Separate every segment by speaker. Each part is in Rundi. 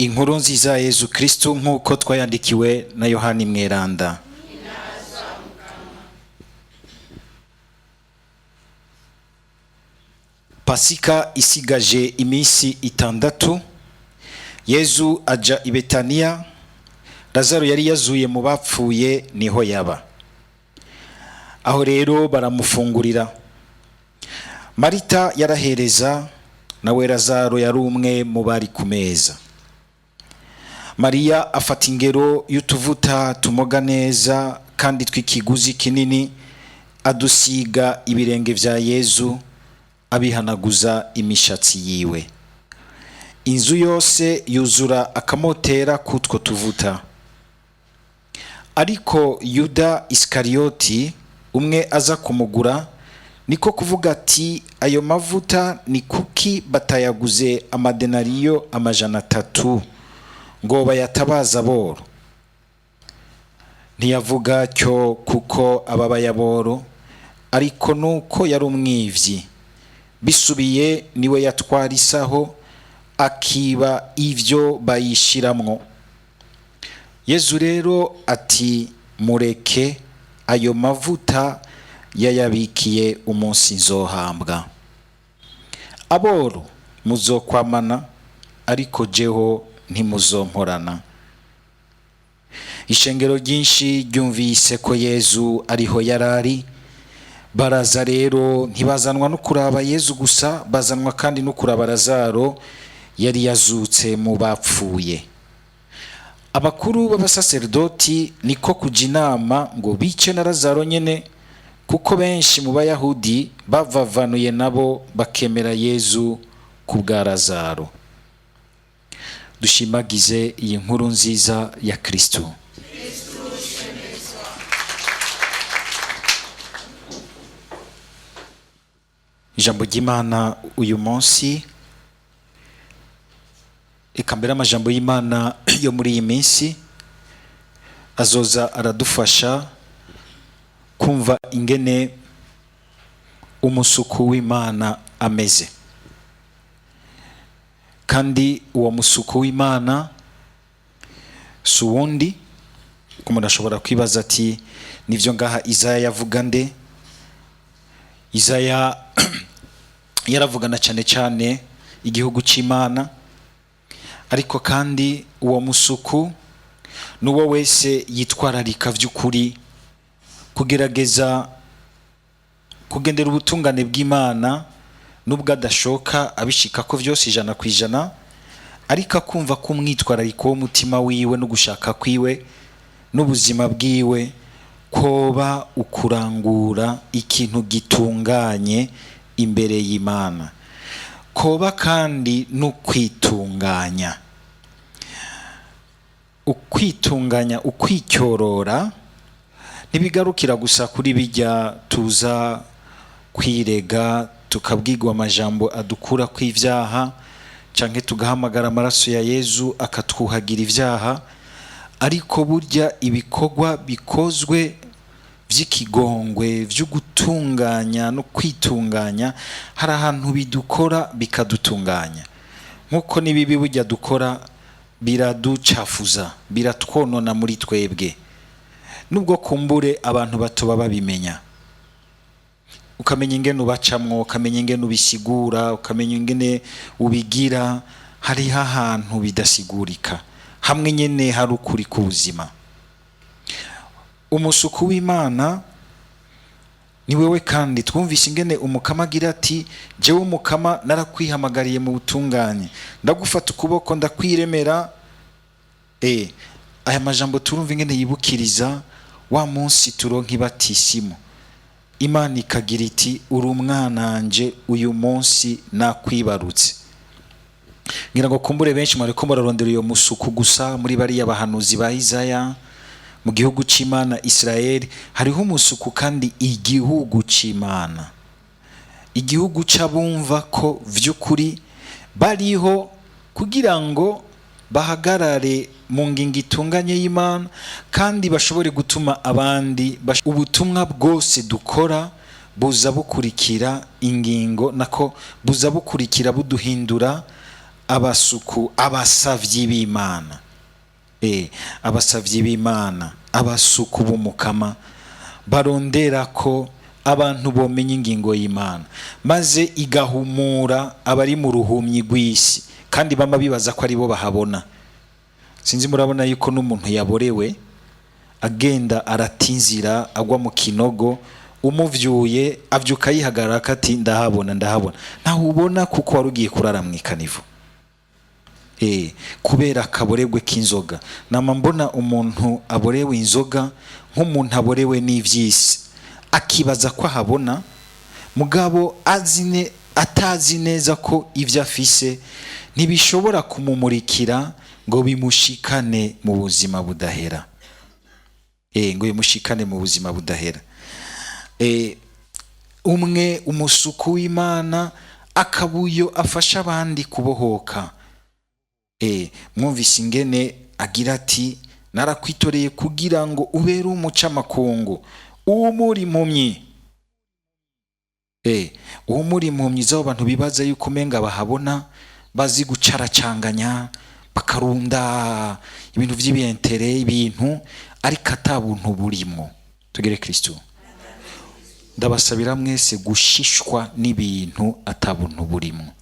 Speaker 1: Inkuru nziza ya Yezu Kristu nk'uko twayandikiwe na Yohani Mweranda. Pasika isigaje iminsi 6, Yezu aja i Betaniya, Lazaro yari yazuye mu bapfuye niho yaba. Aho rero baramufungurira. Marita yarahereza, nawe Lazaro yari umwe mu bari ku meza. Mariya afata ingero y'utuvuta tumoga neza kandi tw'ikiguzi kinini, adusiga ibirenge vya Yezu, abihanaguza imishatsi yiwe. Inzu yose yuzura akamotera k'utwo tuvuta. Ariko Yuda Isikariyoti umwe aza kumugura, niko kuvuga ati: ayo mavuta ni kuki batayaguze amadenariyo 300 ngo bayatabaza aboro? Ntiyavuga cyo kuko ababaye aboro, ariko nuko yari umwivyi. Bisubiye niwe yatwara isaho, akiba ivyo bayishiramwo. Yezu rero ati: mureke, ayo mavuta yayabikiye umunsi nzohambwa. Aboro muzokwamana, ariko jeho ntimuzomporana. Ishengero ryinshi ryumvise ko Yezu ariho yarari, baraza rero, ntibazanwa no kuraba Yezu gusa, bazanwa kandi no kuraba Lazaro yari yazutse mu bapfuye. Abakuru b'abasaserdoti niko kuja inama ngo bice na Lazaro nyene, kuko benshi mu Bayahudi bavavanuye nabo bakemera Yezu ku bwa Lazaro. Dushimagize iyi nkuru nziza ya Kristo. Ijambo ry'Imana uyu munsi, reka mbere amajambo y'Imana yo muri iyi minsi azoza aradufasha kumva ingene umusuku w'Imana ameze. Kandi uwo musuku w'Imana si uwundi, kuko umuntu ashobora kwibaza ati nivyo ngaha Isaya yavuga nde? Isaya yaravugana cyane cyane igihugu c'Imana, ariko kandi uwo musuku n'uwo wese yitwararika vy'ukuri kugerageza kugendera ubutungane bw'Imana, nubwo adashoka abishika ko vyose 100%, ariko akumva ko umwitwarariko w'umutima wiwe no gushaka kwiwe n'ubuzima bwiwe koba ukurangura ikintu gitunganye imbere y'Imana, koba kandi no kwitunganya. Ukwitunganya, ukwicyorora ntibigarukira gusa kuri bijya tuza kwirega tukabwirwa amajambo adukura kw'ivyaha, canke tugahamagara amaraso ya Yezu akatwuhagira ivyaha, ariko burya ibikorwa bikozwe vy'ikigongwe vyo gutunganya no kwitunganya hari ahantu bidukora bikadutunganya. Nkuko n'ibibi burya dukora biraducafuza, biratwonona muri twebwe, nubwo kumbure abantu bato babimenya. Ukamenya ingene ubacamwo, ukamenya ingene ubisigura, ukamenya ingene ubigira, hariho ahantu bidasigurika, hamwe nyene hari ukuri k'ubuzima. Umusuku w'Imana ni wewe, kandi twumvise ingene umukama agira ati jewe umukama narakwihamagariye mu butungane, ndagufata ukuboko ndakwiremera. Aya majambo turumva ingene yibukiriza wa munsi turonka ibatisimu, Imana ikagira iti uri umwananje uyu munsi nakwibarutse. Ngira ngo kumbure benshi mwariko murarondera uyo musuku gusa muri bariya bahanuzi ba Isaya. Mu gihugu c'Imana Israel hariho umusuku, kandi igihugu c'Imana, igihugu c'abumva ko vy'ukuri bariho kugira ngo bahagarare mu ngingo itunganye y'Imana, kandi bashobore gutuma abandi ubutumwa bwose dukora buza bukurikira ingingo, nako buza bukurikira buduhindura Abasuku, abasavyi b'Imana, abasavyi b'Imana, abasuku b'Umukama, barondera ko abantu bomenya ingingo y'Imana, maze igahumura abari mu ruhumyi rw'isi, kandi bama bibaza ko aribo bahabona. Sinzi, murabona yuko n'umuntu yaborewe agenda aratinzira agwa mu kinogo, umuvyuye avyuka yihagarara ati ndahabona, ndahabona. Ntaho ubona, kuko wari ugiye kurara mu ikanivo. Kubera akaboregwe k'inzoga. Nama mbona umuntu aborewe inzoga nk'umuntu aborewe n'ivy'isi, akibaza ko ahabona, mugabo azine atazi neza ko ivyo afise ntibishobora kumumurikira ngo bimushikane mu buzima budahera. Ngo bimushikane mu buzima budahera. Umwe umusuku w'Imana akabuyo afasha abandi kubohoka. Mwumvise ingene agira ati narakwitoreye kugira ngo ubere umucamakungu, uhumure impumyi. Uhumure impumyi z'abo bantu bibaza yuko umenga bahabona, bazi gucaracanganya, bakarunda ibintu vy'ibientere, ibintu ariko ata buntu burimwo. Tugere Kristo. Ndabasabira mwese gushishwa n'ibintu ata buntu burimwo.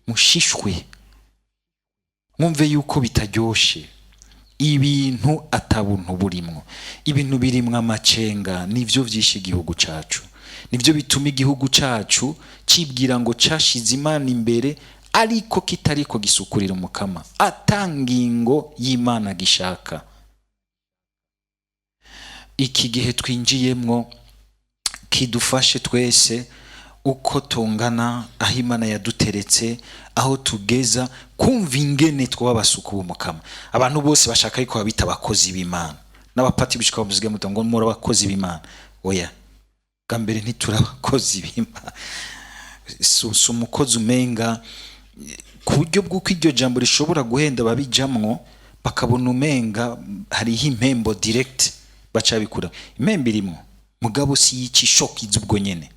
Speaker 1: Mushishwe, mwumve yuko bitaryoshe ibintu ata buntu burimwo. Ibintu birimwo amacenga nivyo vyishe igihugu cacu, nivyo bituma igihugu cacu cibwira ngo cashize Imana imbere, ariko kitariko gisukurira Umukama, ata ngingo y'Imana gishaka. Iki gihe twinjiyemwo kidufashe twese uko tungana, aho Imana yaduteretse, aho tugeza, kumva ingene twaba abasuku b'Umukama. Abantu bose bashaka yuko babita abakozi b'Imana, n'abapatiri bishika bavuze muto ngo muri abakozi b'Imana. Oya, bwa mbere ntituri abakozi b'Imana. Si umukozi umenga ku buryo bw'uko iryo jambo rishobora guhenda ababijamwo, bakabona umenga hariho impembo direct baca bikura. Impembo irimwo, mugabo si yica ishoka iza ubwo nyene.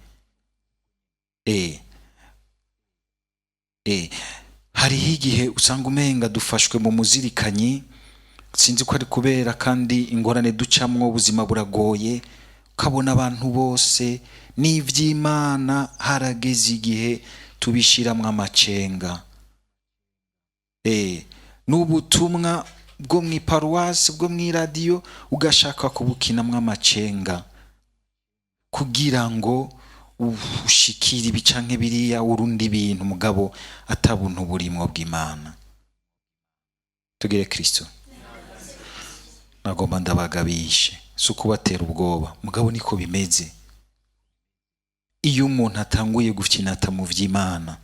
Speaker 1: Hariho igihe usanga umenga dufashwe mu muzirikanyi, sinzi ko ari kubera kandi ingorane ducamwo, ubuzima buragoye, ukabona abantu bose n'ivy'Imana harageze igihe tubishiramwo amacenga. N'ubutumwa bwo mw'iparuwasi, bwo mw'iradiyo, ugashaka kubukinamwo amacenga kugira ngo ushikire ibi canke biriya, urundi ibintu, mugabo ata buntu burimwo bw'Imana. Tugire Kristo. Nagomba ndabagabishe, si ukubatera ubwoba, mugabo niko bimeze. Iyo umuntu atanguye gufinata mu vy'Imana,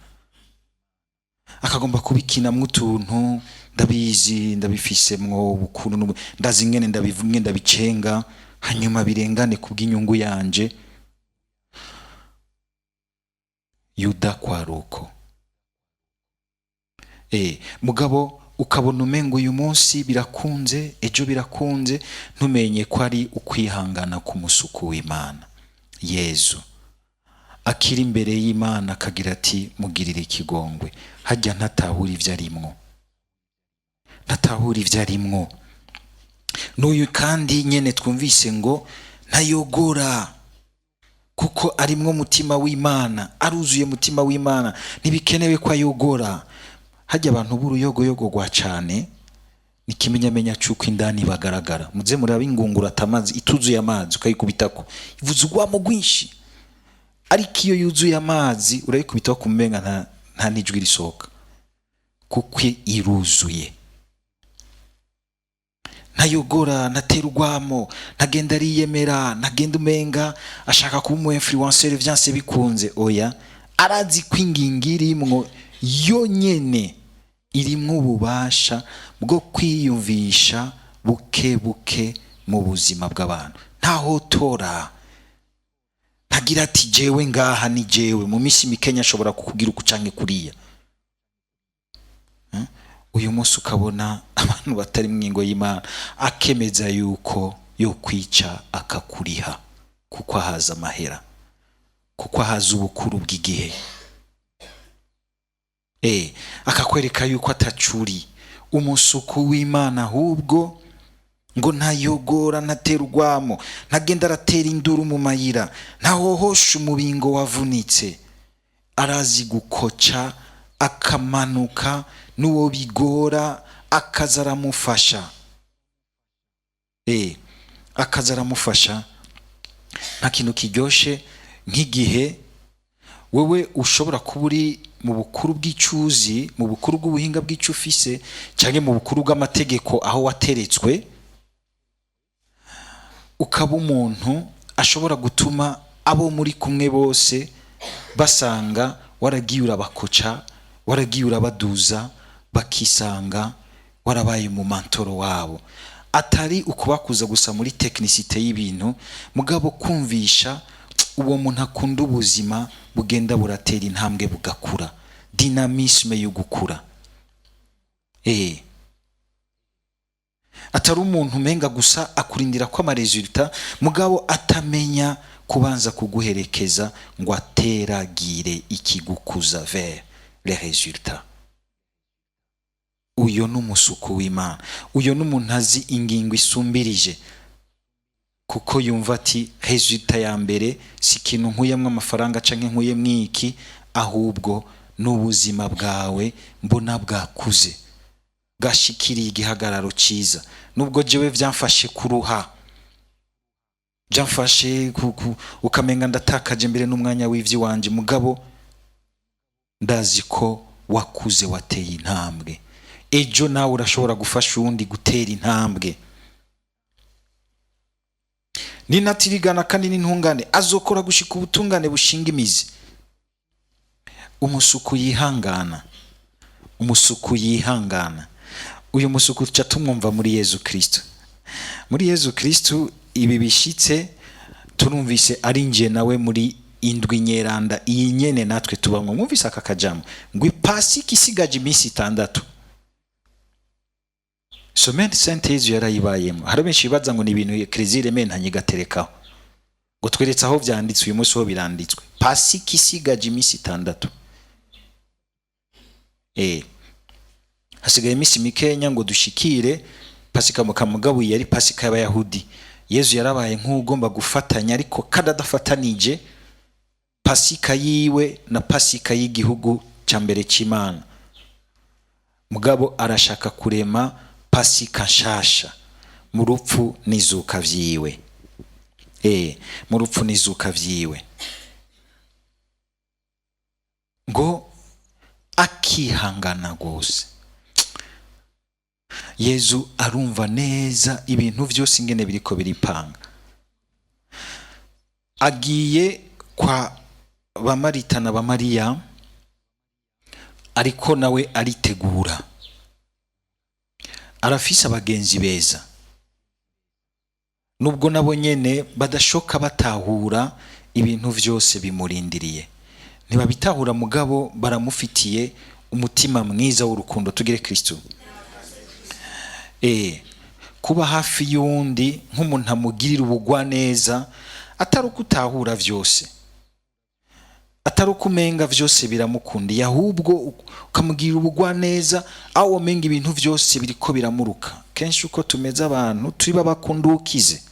Speaker 1: akagomba kubikinamwo utuntu, ndabizi, ndabifisemwo ubukuru, ndazi ingene ndabivuga, ndabicenga, hanyuma birengane kubw'inyungu yanje. Yuda kwaruko. Mugabo ukabona umengo uyu munsi birakunze, ejo birakunze, ntumenye ko ari ukwihangana ku musuku w'Imana. Yezu akiri imbere y'Imana akagira ati mugirire ikigongwe, hajya ntatahura ivyo arimwo, ntatahura ivyo arimwo. N'uyu kandi nyene twumvise ngo ntayogora, kuko arimwo mutima w'Imana, aruzuye mutima w'Imana, ntibikenewe ko ayogora. Hajya abantu b'uruyogoyogo rwa cane ni ikimenyamenya c'uko indani bagaragara. Muze murabe ingunguru atamazi, ituzuye amazi, ukayikubitako ivuza urwamo rwinshi, ariko iyo yuzuye amazi urayikubitaho kumenga nta n'ijwi risohoka, kuko iruzuye. Ntayogora, ntatera urwamo, ntagenda ariyemera, ntagenda umenga ashaka kuba umu influencer vyanse bikunze. Oya, arazi ko ingingo irimwo yonyene irimwo ububasha bwo kwiyumvisha buke buke mu buzima bw'abantu. Ntahotora, ntagira ati jewe ngaha ni jewe, mu minsi mikenya ashobora kukugira uku canke kuriya. Uyu munsi ukabona abantu batari mu ngingo y'Imana, akemeza yuko yo kwica akakuriha, kuko ahaza amahera, kuko ahaza ubukuru bw'igihe. Akakwereka yuko atacuri umusuku w'Imana, ahubwo ngo ntayogora, ntatera urwamo, ntagenda aratera induru mu mayira, ntahohosha umubingo wavunitse. Arazi gukoca, akamanuka n'uwo bigora akaza aramufasha. Akaza aramufasha. Nta kintu kiryoshe nk'igihe wewe ushobora kuba uri mu bukuru bw'icuzi, mu bukuru bw'ubuhinga bw'ico ufise, canke mu bukuru bw'amategeko aho wateretswe, ukaba umuntu ashobora gutuma abo muri kumwe bose basanga waragiye urabakoca, waragiye urabaduza, bakisanga warabaye mu mantoro wabo. Atari ukubakuza gusa muri technicité y'ibintu, mugabo kumvisha uwo muntu akunda ubuzima bugenda buratera intambwe, bugakura, dynamisme yo gukura. Atari umuntu umenga gusa akurindira ko ama résultats, mugabo atamenya kubanza kuguherekeza ngo ateragire ikigukuza vers les résultats. Uyo ni umusuku w'Imana, uyo ni umuntu azi ingingo isumbirije, kuko yumva ati résultat ya mbere si ikintu nkuyemwo amafaranga canke nkuyemwo iki, ahubwo n'ubuzima bwawe mbona bwakuze, bwashikiriye igihagararo ciza, nubwo jewe vyamfashe kuruha, byamfashe ukamenga ndatakaje mbere n'umwanya w'ivy'iwanje, mugabo ndazi ko wakuze, wateye intambwe. Ejo nawe urashobora gufasha uwundi gutera intambwe. Ninatirigana kandi n'intungane, azokora gushika ubutungane bushinga imizi. Umusuku yihangana, umusuku yihangana. Uyu musuku tuca tumwumva muri Yezu Kristo. Muri Yezu Kristo ibi bishitse, turumvise arinjiye nawe muri indwi nyeranda iyi nyene natwe tubamwo. Mwumvise aka kajambo ngo ipasika isigaje iminsi 6, semaine sainte, Yezu yarayibayemo. Hari benshi bibaza ngo ni ibintu eklezia irementanye igaterekaho ngo tweretse aho vyanditswe. Uyu munsi ho biranditswe, pasika isigaje iminsi 6. Hasigaye iminsi mikenya ngo dushikire pasika. Mukamugabo yari pasika y'abayahudi. Yezu yarabaye nk'ugomba gufatanya, ariko kandi adafatanije, pasika yiwe na pasika y'igihugu cya mbere cy'Imana. Mugabo arashaka kurema pasika nshasha mu rupfu n'izuka vyiwe. Mu rupfu n'izuka vyiwe, ngo akihangana rwose. Yezu arumva neza ibintu vyose ingene biriko biripanga. Agiye kwa ba Marita na ba Mariya, ariko nawe aritegura, arafise abagenzi beza, nubwo nabo nyene badashoka batahura ibintu vyose bimurindiriye, ntibabitahura, mugabo baramufitiye umutima mwiza w'urukundo. Tugire Kristo. Kuba hafi y'uwundi nk'umuntu amugirira ubugwaneza, atari uko utahura vyose, atari uko umenga vyose biramukundiye, ahubwo ukamugirira ubugwaneza aho umenga ibintu vyose biriko biramuruka. Kenshi uko tumeze abantu turi babakunda ukize,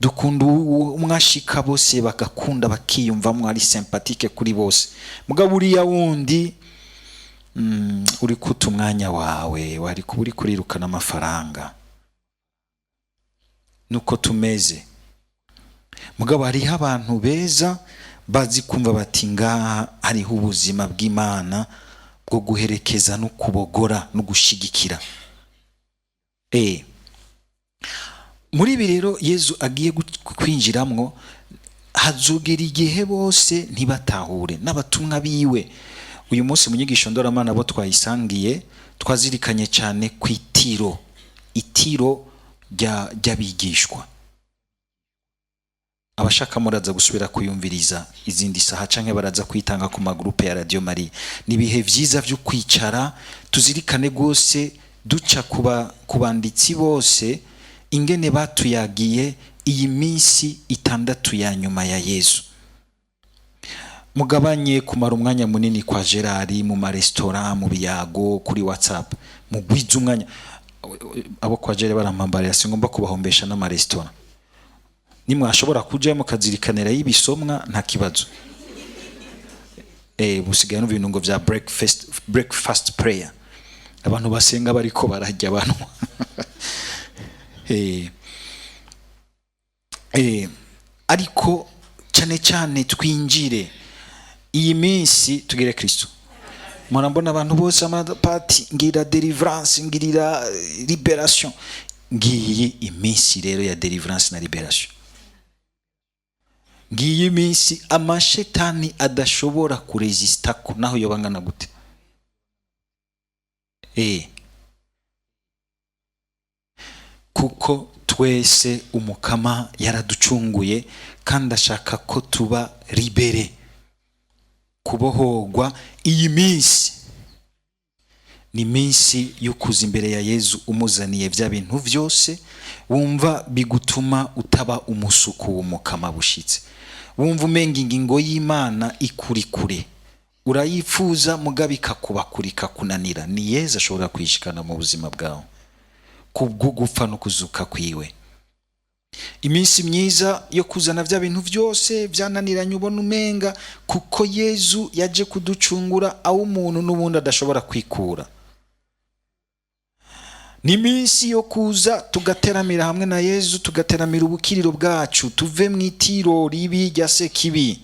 Speaker 1: dukunda umwashika bose bagakunda, bakiyumvamo ari sympathique kuri bose, mugabo uriya wundi uri kuta umwanya wawe, wari kuba uri kurirukana amafaranga. Nuko tumeze. Mugabo hariho abantu beza bazi kumva bati ngaha hariho ubuzima bw'Imana bwo guherekeza no kubogora no gushigikira. Muri ibi rero Yezu agiye kwinjiramwo, hazogera igihe bose ntibatahure, n'abatumwa biwe. Uyu munsi mu nyigisho ndoramana bo twayisangiye, twazirikanye cyane ku itiro, itiro ry'abigishwa. Abashaka muraza gusubira kuyumviriza izindi saha, canke baraza kwitanga ku ma groupes ya Radio Maria. Ni ibihe vyiza vyo kwicara tuzirikane rwose, duca kuba ku banditsi bose ingene batuyagiye iyi minsi 6 ya nyuma ya Yezu. Mugabanye kumara umwanya munini kwa Gerard, mu maresitora, mu biyago, kuri WhatsApp. Mugwize umwanya. Abo kwa Gerard barampambarira, singomba kubahombesha n'amaresitora. Nimwashobora kujayo mukazirikanira y'ibisomwa, nta kibazo. Busigaye n'ibintu ngo vya breakfast prayer, abantu basenga bariko bararya banwa. Ariko cyane cyane twinjire iyi minsi tugire Kristo. Murambona abantu bose amapati ngira délivrance, ngirira libération. Ngiyi iminsi rero ya délivrance na libération. Ngiyi iminsi amashetani adashobora kuresista ko naho yoba angana gute. Kuko twese Umukama yaraducunguye kandi ashaka ko tuba libérés, kubohorwa. Iyi minsi ni iminsi yo kuza imbere ya Yezu umuzaniye bya bintu byose wumva bigutuma utaba umusuku w'Umukama bushitse, wumva umenga ingingo y'Imana ikuri kure, urayifuza mugabo ikakubakura, ikakunanira. Ni Yezu ashobora kwishikana mu buzima bwawe kubwo gupfa no kuzuka kwiwe. Iminsi myiza yo kuzana bya bintu byose byananiranye ubona umenga, kuko Yezu yaje kuducungura aho umuntu n'ubundi adashobora kwikura. Ni iminsi yo kuza tugateramira hamwe na Yezu, tugateramira ubukiriro bwacu, tuve mu itiro ribi rya Sekibi.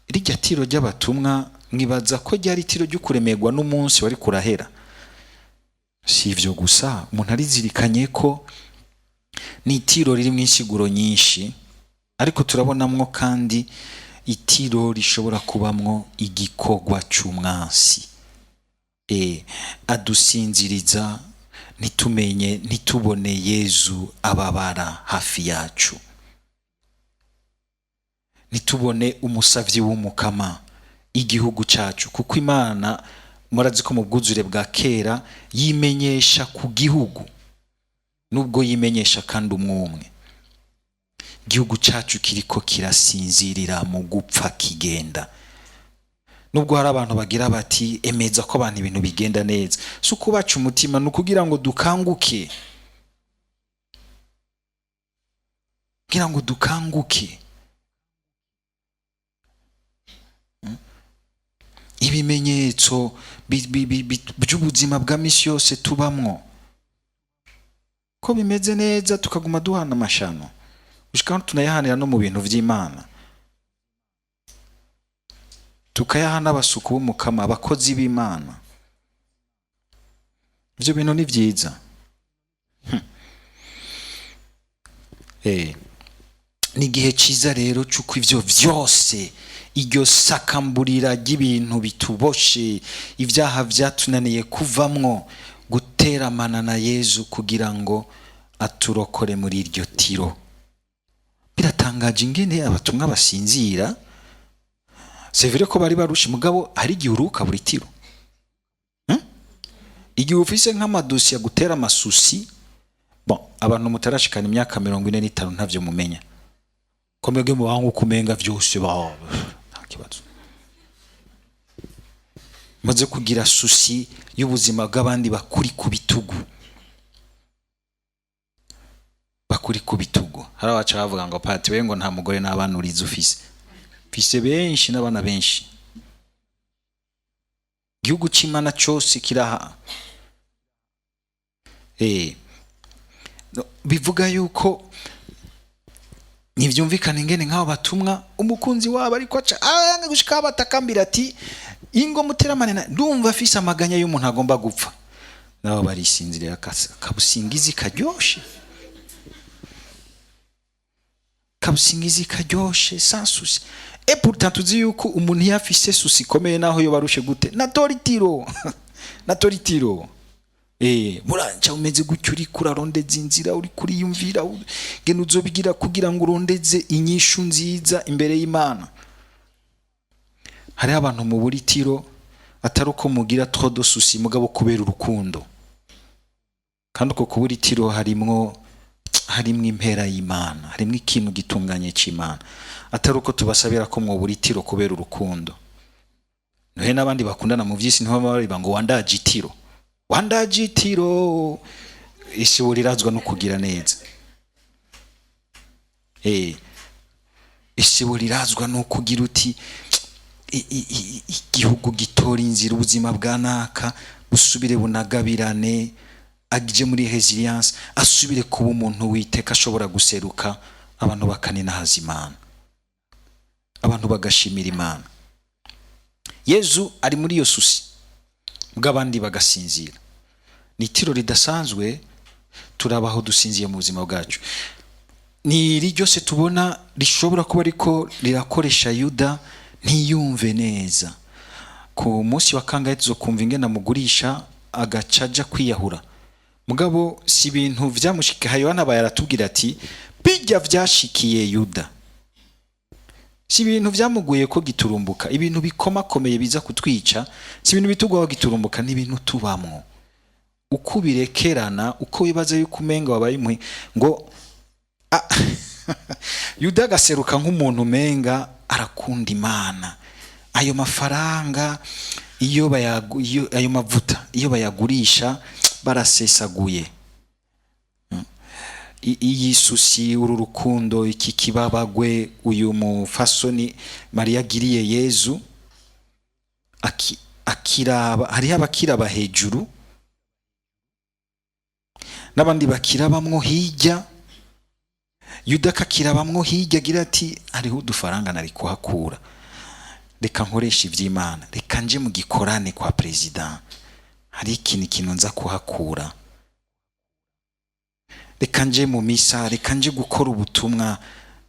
Speaker 1: Rijya tiro ry'abatumwa, mwibaza ko ryari itiro ryo kuremerwa n'umunsi wari kurahera. Si ivyo gusa, umuntu arizirikanye ko ni itiro ririmo insiguro nyinshi, ariko turabonamwo kandi itiro rishobora kubamwo igikorwa c'umwansi. Adusinziriza ntitumenye, ntitubone Yezu ababara hafi yacu, ntitubone umusavyi w'Umukama igihugu cacu, kuko Imana murazi ko mu bwuzure bwa kera yimenyesha ku gihugu, nubwo yimenyesha kandi umwumwe. Igihugu cacu kiriko kirasinzirira mu gupfa kigenda, nubwo hari abantu bagira bati emeza ko abantu ibintu bigenda neza. Si ukubaca umutima, ni ukugira ngo dukanguke, kugira ngo dukanguke. Ibimenyetso by'ubuzima bwa misi yose tubamwo ko bimeze neza, tukaguma duhana amashano gushika tunayahanira no mu bintu vy'Imana, tukayaha n'abasuku b'Umukama, abakozi b'Imana. Ivyo bintu ni vyiza. Ni igihe ciza rero c'uko ivyo vyose, iryo sakamburira ry'ibintu bituboshe, ibyaha vyatunaniye kuvamwo, guteramana na Yezu kugira ngo aturokore muri iryo tiro. Biratangaje ingene abatumwa basinzira. C'est vrai ko bari barushe, mugabo hari igihe uruhuka buri tiro. Igihe ufise nk'amadosiye agutera amasusi. Bon, abantu mutarashikana imyaka 45 ntavyo mumenya, ko mwebwe mubaho nk'uko umenga vyose ba nta kibazo. Maze kugira souci y'ubuzima bw'abandi bakuri ku bitugu, bakuri ku bitugu. Hari abaca bavuga ngo pati we ngo nta mugore n'abana urize ufise. Mfise benshi n'abana benshi. Igihugu c'Imana cose kiraha. Bivuga yuko ntivyumvikana ingene nk'abo batumwa umukunzi wabo ariko aca anga gushika batakambira ati ingo muteramane na ndumva afise amaganya y'umuntu agomba gupfa, nabo barisinziriye akabusingizi karyoshe, kabusingizi karyoshe sans souci. Et pourtant tuzi yuko umuntu iyo afise souci ikomeye, naho yo barushe gute, na toritiro na toritiro. Muranca umeze gutyo, uriko urarondeza inzira, uriko uriyumvira ngene uzobigira kugira ngo urondeze inyishu nziza imbere y'Imana. Hariho abantu mu buritiro atari uko mugira trop de soucis, mugabo kubera urukundo, kandi uko kuburitiro harimwo Harimwo impera y'Imana, harimwo ikintu gitunganye c'Imana, atari uko tubasabira ko mwobura itiro kubera urukundo. Nohe n'abandi bakundana mu vy'isi ntibaba bariba ngo wandaje itiro, wandaje itiro. Isibo rirazwa no kugira neza. Isibo rirazwa no kugira uti igihugu gitora inzira, ubuzima bwa naka busubire bunagabirane, aje muri resilience, asubire kuba umuntu witeka, ashobora guseruka abantu bakaninahaza Imana, abantu bagashimira Imana. Yezu ari muri iyo souci bw'abandi bagasinzira. Ni itiro ridasanzwe. Turabaho dusinziye mu buzima bwacu. Ni iri ryose tubona rishobora kuba ariko rirakoresha Yuda ntiyumve neza. Ku munsi wa kangahe tuzokumva ingene amugurisha, agaca aja kwiyahura. Mugabo si ibintu vyamushika. Yohana abaye aratubwira ati bijya vyashikiye Yuda si ibintu vyamuguye ko giturumbuka. Ibintu bikomakomeye biza kutwica si ibintu bitugwaho giturumbuka, ni ibintu tubamwo uko ubirekerana, uko wibaza yuko umenga wabaye impuhwe ngo Yuda agaseruka nk'umuntu umenga arakunda Imana. Ayo mafaranga iyo bayagu, iyo, ayo mavuta iyo bayagurisha barasesaguye. Iyi souci, uru rukundo, iki kibabagwe uyu mufasoni Mariya agiriye Yezu, akiraba, hariho abakiraba hejuru n'abandi bakirabamwo hirya. Yuda akakirabamwo hirya, agira ati hariho udufaranga nari kuhakura, reka nkoresha ivy'Imana, reka nje mu gikorane kwa president, hari ikintu kintu nza kuhakura, reka nje mu misa, reka nje gukora ubutumwa,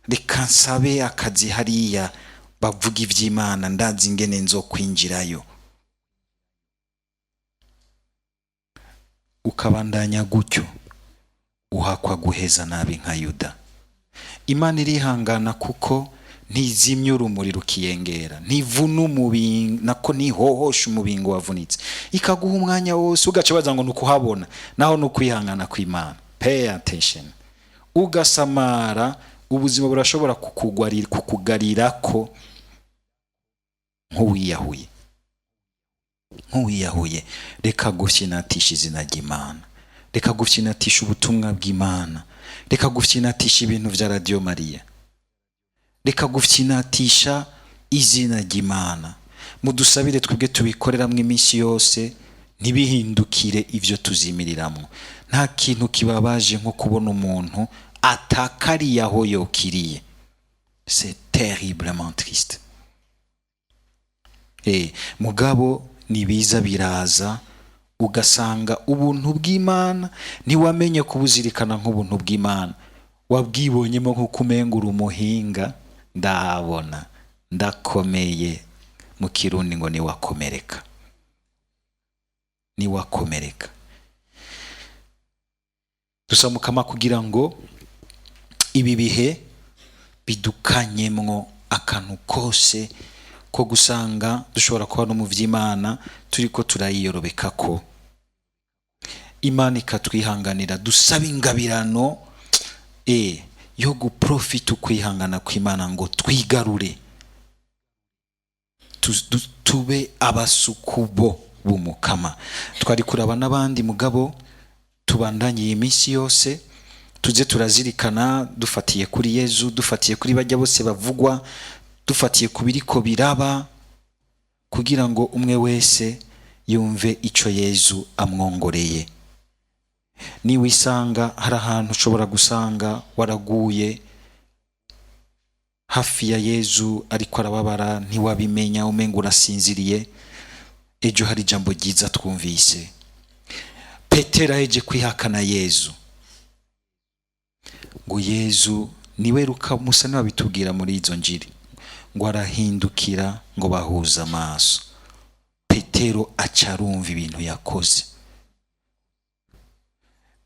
Speaker 1: reka nsabe akazi hariya bavuga ivy'Imana, ndazi ingene nzokwinjirayo. Ukabandanya gutyo, uhakwa guheza nabi nka Yuda. Imana irihangana kuko ntizimya urumuri rukiyengera, ntivuna umubingo, nako ntihohosha umubingo wavunitse, ikaguha umwanya wose, ugaca baza ngo nukuhabona, naho nukwihangana kw'Imana. Pay attention. Ugasamara, ubuzima burashobora kukugarirako nk'uwiyahuye, nk'uwiyahuye. Reka gufyinatisha izina ry'Imana, reka gufyinatisha ubutumwa bw'Imana, reka gufyinatisha ibintu vya Radio Maria, reka gufyinatisha izina ry'Imana. Mudusabire twebwe tubikoreramwo iminsi yose, ntibihindukire ivyo tuzimiriramwo. Nta kintu kibabaje nko kubona umuntu atakariye aho yokiriye. C'est terriblement triste. Mugabo nibiza biraza, ugasanga ubuntu bw'Imana ntiwamenye kubuzirikana nk'ubuntu bw'Imana, wabwibonyemo nk'uko umenga uri umuhinga, ndahabona ndakomeye. Mu Kirundi ngo niwakomereka, niwakomereka. Dusamukama kugira ngo ibi bihe bidukanyemwo akantu kose ko gusanga dushobora kuba no mu vy'Imana turiko turayiyorobeka, ko Imana ikatwihanganira. Dusaba ingabirano yo guprofita ukwihangana kw'Imana ngo twigarure, tube abasukubo b'Umukama. Twari kuraba n'abandi, mugabo tubandanye iyi minsi yose, tuze turazirikana dufatiye kuri Yezu, dufatiye kuri bajya bose bavugwa, dufatiye ku biriko biraba, kugira ngo umwe wese yumve ico Yezu amwongoreye. Niwisanga hari ahantu ushobora gusanga waraguye hafi ya Yezu ariko arababara, ntiwabimenya, umenga urasinziriye. Ejo hari ijambo ryiza twumvise. Petero aheje kwihakana Yezu, ngo Yezu niwe ruka Musa niwe abitubwira muri izo njiri, ngo arahindukira ngo bahuze amaso. Petero aca arumva ibintu yakoze.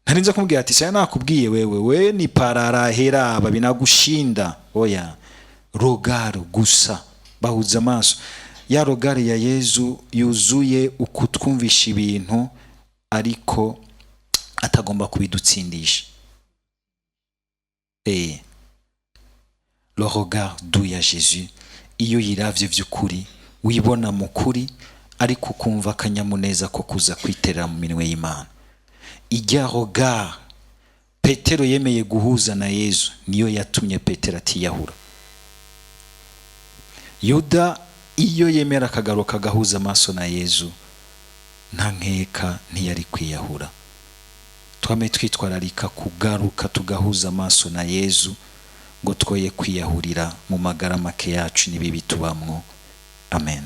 Speaker 1: Ntarinze kumubwira ati saya nakubwiye wewe, we ni pararahera binagushinda. Oya, rogaro gusa bahuza amaso. Ya rogari ya Yezu yuzuye ukutwumvisha ibintu ariko atagomba kubidutsindisha. Le regard doux ya Jésus, iyo yiravye vy'ukuri, wibona mu kuri, ariko ukumva akanyamuneza ko kuza kwiterera mu minwe y'Imana. Ijya regard Petero yemeye guhuza na Yezu niyo yatumye Petero atiyahura. Yuda iyo yemera akagaruka agahuza amaso na Yezu, nta nkeka ntiyari kwiyahura. Twame twitwararika kugaruka tugahuza amaso na Yezu, ngo twoye kwiyahurira mu magara make yacu n'ibibi tubamwo. Amen.